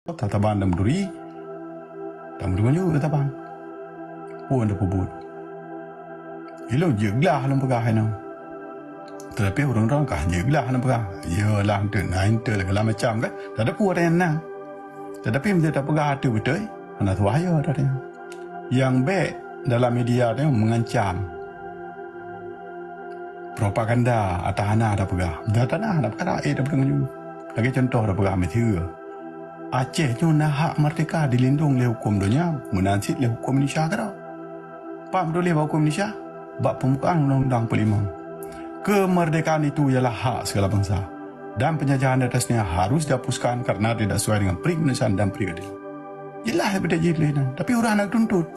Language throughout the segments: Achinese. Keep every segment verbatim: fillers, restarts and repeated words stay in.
Tataban dan meuturi, dan meuturi maju tataban. Pun teupeubeuet. Ilôn jeuet glah lôn peugah inoe. Tetapi ureuëng droe ka jeuet glah lôn peugah. Iyalah, enteuk na intel segala macam kan. Tatapi ureuëng na. Tetapi meunyoe tapeugah ateueh beutôi, hana tuwah yo tadi. Nyang bék dalam media tadi mengancam. Propaganda ata hana tapeugah. Ata hana tapeugah, eh, tapeugah nyoe. Lagée contoh tapeugah, miseue Aceh nyoe na hak merdeka dilindong lé huköm donya, meunan cit lé huköm Indonesia keudroe. Pat meutuléh bak huköm Indonesia? Bak peumukaan Undang-Undang empat puluh lima. Kemerdekaan itu ialah hak segala bangsa. Dan penjajahan di atasnya harus dihapuskan karena tidak sesuai dengan prinsip kemanusiaan dan peradilan. Jeulaih beutôi jih lé nyan, tapi ureuëng hana geutuntut.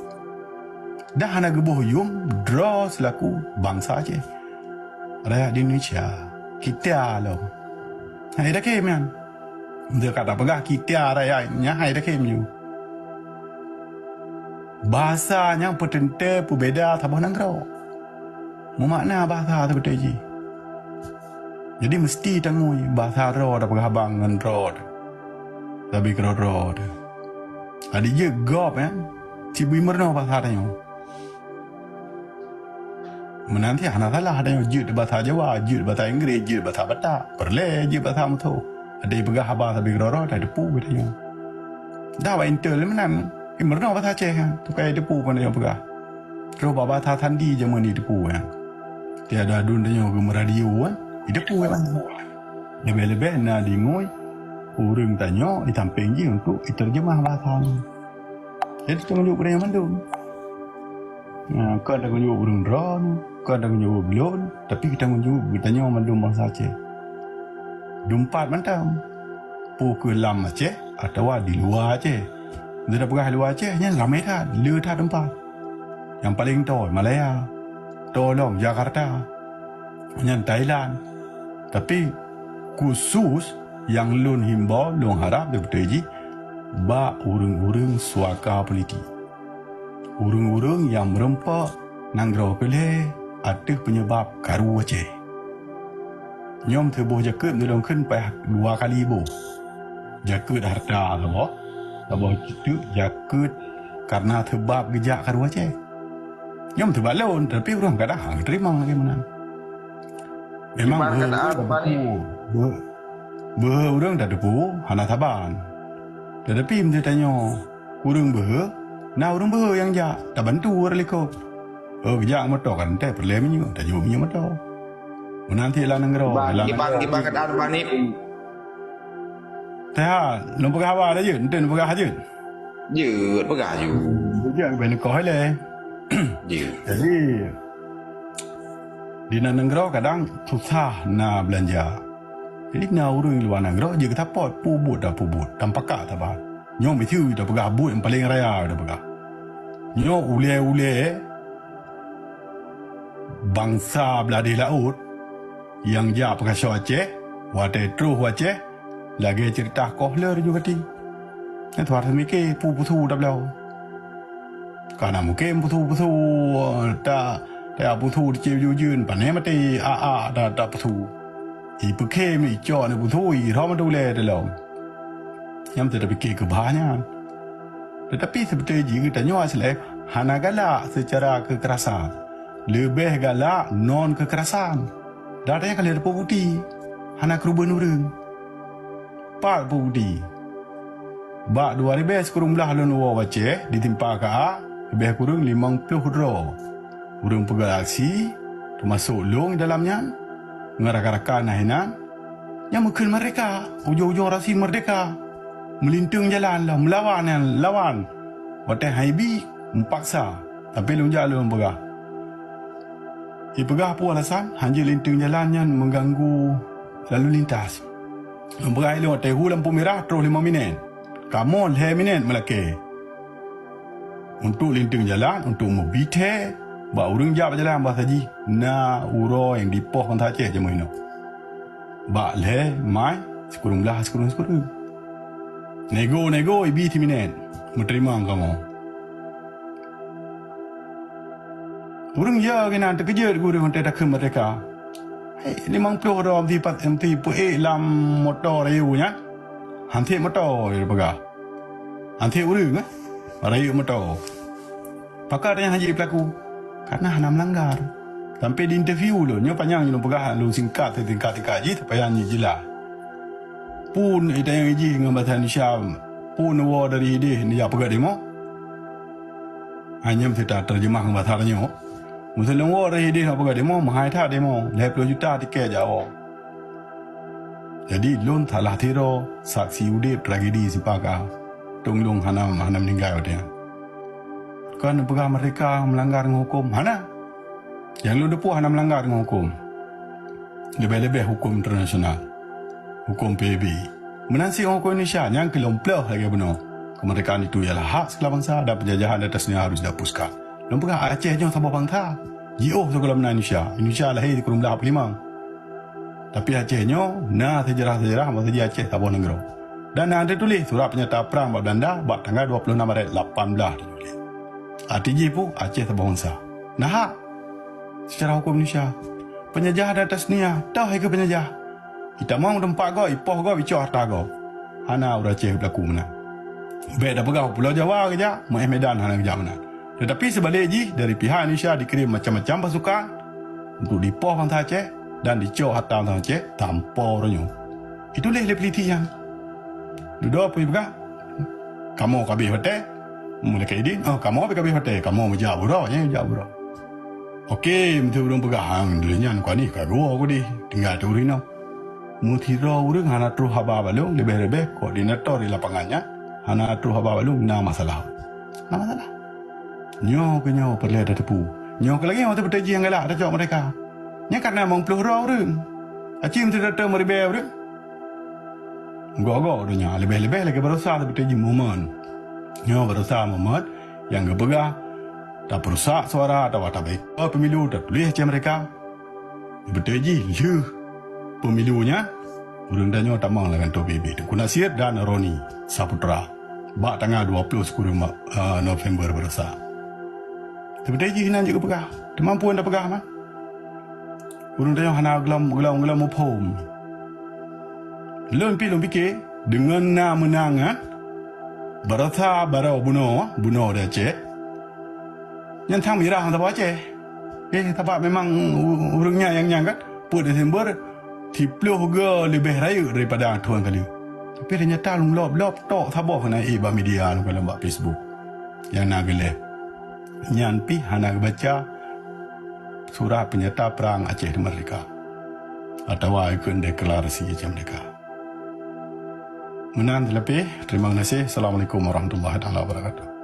Dan hana geuboh yum droe seulaku bansa Aceh. Rakyat di Indonesia, kita lom. Hai dakém nyan. Dia kata peugah kita rakyat nyan hai dakém nyoe. Bahasa nyang peuteuntée peubeda saboh nanggroe. Meumakna bahasa teubeutôi jih. Jadi meusti tangui bahasa droe tapeugah haba ngon droe teuh. Sabe keudroe-droe teuh. Adak jeuet gob nyan, cit bri meurunoe bahasa tanyoe. Meunan cit hana salah tanyoe jeuet bahasa Jawa, jeuet bahasa Inggris, jeuet bahasa Batak. Peureulée jeuet bahasa meututoe. Adak jipeugah haba sabe keudroe-droe, tateupeue tanyoe. Dah bak intel meunan, eh, meurunoe bahasa Aceh nyan, tukai teupeue peue nyang peugah. Troh bak bahasa sandi jameun jiteupeue nyan. Tiada dun tanyoe geumeuradio kan, jiteupeue kan. Leubeh-leubeh na dingui ureuëng tanyoe di sampéng jih untuk jiterjemah bahasa nyan. Jadi tanggong jaweueb geutanyoe mandum. Nah, kon tanggong jaweueb ureuëng droe, kon tanggong jaweueb lôn, tapi tanggong jaweueb geutanyoe mandum bansa Aceh. Dumpat mantong. Peu kheueh lam Aceh atawa di luwa Aceh. Meunyoe tapeugah luwa Aceh, nyan ramé that, le that teumpat. Nyang paleng toe Malaya, toe lom Jakarta, nyan Thailand. Tapi khusus nyang lôn himbau, lôn harab beutôi jih bak ureuëng-ureuëng suaka politik. Ureuëng-ureuëng nyang meureumpok nanggroe keulhée ateueh peunyebab karu Aceh. Nyoe teuboh jakeuet meulôn kheun paih dua kali boh. Jakeuet hareuta saboh, saboh teuk jakeuet kareuna seubab geujak karu Aceh. Nyoe teuba lôn, tapi ureuëng kadang hana geuteurimong lagée meunan. Memang beuhe ureuëng tateupeue, beuhe ureuëng tateupeue hana saban. Tetapi meunyoe tanyoe ureuëng beuhe, na ureuëng beuhe nyang jak, tabantu ureuëng likot. Oh, geujak moto kan teuh peureulée minyeuk, tajok minyeuk moto. Meunan cit lam nanggroe, lam nanggroe. Teuha, lôn peugah haba dah jeuet, enteuk lôn peugah jeuet. Jeuet peugah jeuet. Jeuet leubeh neukoh ilée. Jeuet. Jadi di nan nanggroe kadang susah na beulanja. Jadi na ureuëng luwa nanggroe jeuet geusapot, peubuet dah peubuet, tampakak saban. Nyoe miseue tapeugah buet nyang paleng raya tapeugah. Nyoe ulée-ulée bansa blah deh laôt nyang jak peukasoe Aceh, watée troh u Aceh, lagée ceurita Kohler ju gati. Nyan tuha teumiké peue-peue tabloe. Kana mungken peue-peue ta, ta peue teucé ujeuen, pane maté a-a ta, ta peue. Ipeukém icok ni peue, irhom ulée teuh lom. Nyang teupiké keubah nyan. Tetapi seubeutôi jih geutanyoe asleh hana galak seucara keukerasan. Leubeh galak non keukerasan. Dan tanyoe ka lheueh teupeu bukeuti hana keureubeuen ureuëng. Pat bukeuti? Bak dua ribée sikureueng blaih lôn woe u Aceh, di Timpa Ka, leubeh kureueng limong ploh droe ureuëng peugah aksi, teumasok lôn dalam nyan, ngon rakan-rakan na hinan, nyang meukheun meurdeka, ujong-ujong rasi meurdeka. Meulinteung jalan lom, meulawan nyang lawan. Watée haibi, meupaksa, tapi lôn jak lôn peugah. Ipeugah peue alasan, hanjeuet linteung jalan nyan meuganggu lalu lintas. Lôn peugah ilôn watée hu lampu mirah troh limong minét. Kamoe lhée minét meulakée. Untuk linteung jalan, untuk meubi thée bak ureuëng jak bak jalan, basa jih na uroe nyang dipoh bansa Aceh jameun inoe. Bak lhée mai sikureueng blaih sikureueng-sikureueng. Nego-nego ibi siminét meuteurimong kamoe. Ureuëng ya keunan teukeujot gureueng watée takheun meurdeka. Hei, limong ploh droe meuti pat, meuti peuék lam moto rayeuk nyan. Hanté moto, ya peugah. Anté ureuëng, eh, rayeuk meuto. Pakon tanyoe hana jipeulaku? Karena hana meulanggar. Sampai di interview lôn, nyoe panyang lôn peugah, lôn singkat, singkat-singkat jih supaya nyoe jeulaih. Peue tanyoe jih ngon bahasa Indonesia, peue neuwoe dari idéh neujak peugah demo? Hanya meusti taterjemah ngon bahasa tanyoe. Meuseu lôn woe dari idéh neujak peugah demo, meuhai that demo, lhée ploh juta tiket jak woe. Jadi, lôn salah sidroe saksi udeb tragedi Simpang Ka. Tong lôn hana, hana meuninggai watée nyan. Kon peugah merdeka meulanggar ngon huköm, hana. Nyang lôn teupeue hana meulanggar ngon huköm. Leubeh-leubeh huköm internasional. Huköm P B B. Meunan cit ngon huköm Indonesia, nyang keu lôn plôh lagée bunoe. Kemerdekaan itu ialah hak segala bangsa dan penjajahan di atas dunia harus dihapuskan. Lôn peugah Aceh nyoe saboh bangsa. Jiôh sigohlom na Indonesia. Indonesia lahé sikureueng blaih peuet ploh limong. Tapi Aceh nyoe na seujarah-seujarah masa jih Aceh saboh nanggroe. Dan na teutuléh surat peunyata prang bak Belanda bak tanggai dua ploh nam Maret lapan blaih tujoh lhée. Arti jih peue? Aceh saboh bansa. Na hak seucara huköm Indonesia. Peunjajah di atas dunia, toh hai keuh peunjajah. Itamong teumpat gob, ipoh gob, icok hareuta gob. Hana ureuëng Aceh beulaku meunan. Bék tapeugah Pulo Jawa geujak, meuéh Medan hana geujak meunan. Teutapi seubalek jih, dari pihak Indonesia dikirém macam-macam pasukan untuk dipoh bansa Aceh dan dicok hareuta bansa Aceh tanpa uroe nyoe. Itulah lé politik nyan. Dudoe peue peugah, kamoe ka habéh watée, meulakée idin, oh, kamoe ka habéh watée, kamoe meujak buroe, nyan jak buroe. Oke, meunteue ureuëng peugah, hang, lé nyan ka nih, ka dua ku dih, tinggai teuh ureuëng inong. Meusidroe ureuëng hana troh haba bak lôn, leubeh-leubeh koordinator di lapangan nyan hana troh haba bak lôn, na masalah. Na masalah. Nyoe keuh nyoe peureulée tateupeue. Nyoe keuh lagée watée beutôi jih nyang galak tacok merdeka. Nyan karena limong ploh droe ureuëng. Aci meuteutateu meuribée ureuëng. Goe-goe donya leubeh-leubeh lagée baroesa teubeutôi jih momen. Nyoe baroesa momen nyang geupeugah tapeurusak suara atawa tabaikot pemilu, tatuléh Aceh Merdeka. Beutôi jih lheueh pemilu nyan, ureuëng tanyoe tamong lam kantô P B B, Teungku Nasir dan Roni Saputra, bak tanggai dua ploh sikureueng ma-, eh, November baroesa. Teubeutôi jih inan jeuet geupeugah, teuma peue tapeugah man? Ureuëng tanyoe hana gohlom, gohlom, gohlom muphom. Lôn pih lôn pike, deungon na meunang, eh, baroesa barô bunoe, bunoe di Aceh, nyan sang mirah saboh Aceh. Eh, sabab memang u-, ureuëng nyan nyang nyan kan, peuet Desember, siploh goe leubeh rayeuk daripada thôn ka lheueh. Tapi teunyata lôn lop-lop tok saboh na ék bak media lôn kalon bak Facebook. Nyang na geuleh. Nyan pih hana geubaca surat peunyata prang Aceh Merdeka atawa ikheun deklarasi Aceh Merdeka. Meunan teulapeh, terima kasih. Assalamualaikum warahmatullahi taala wabarakatuh.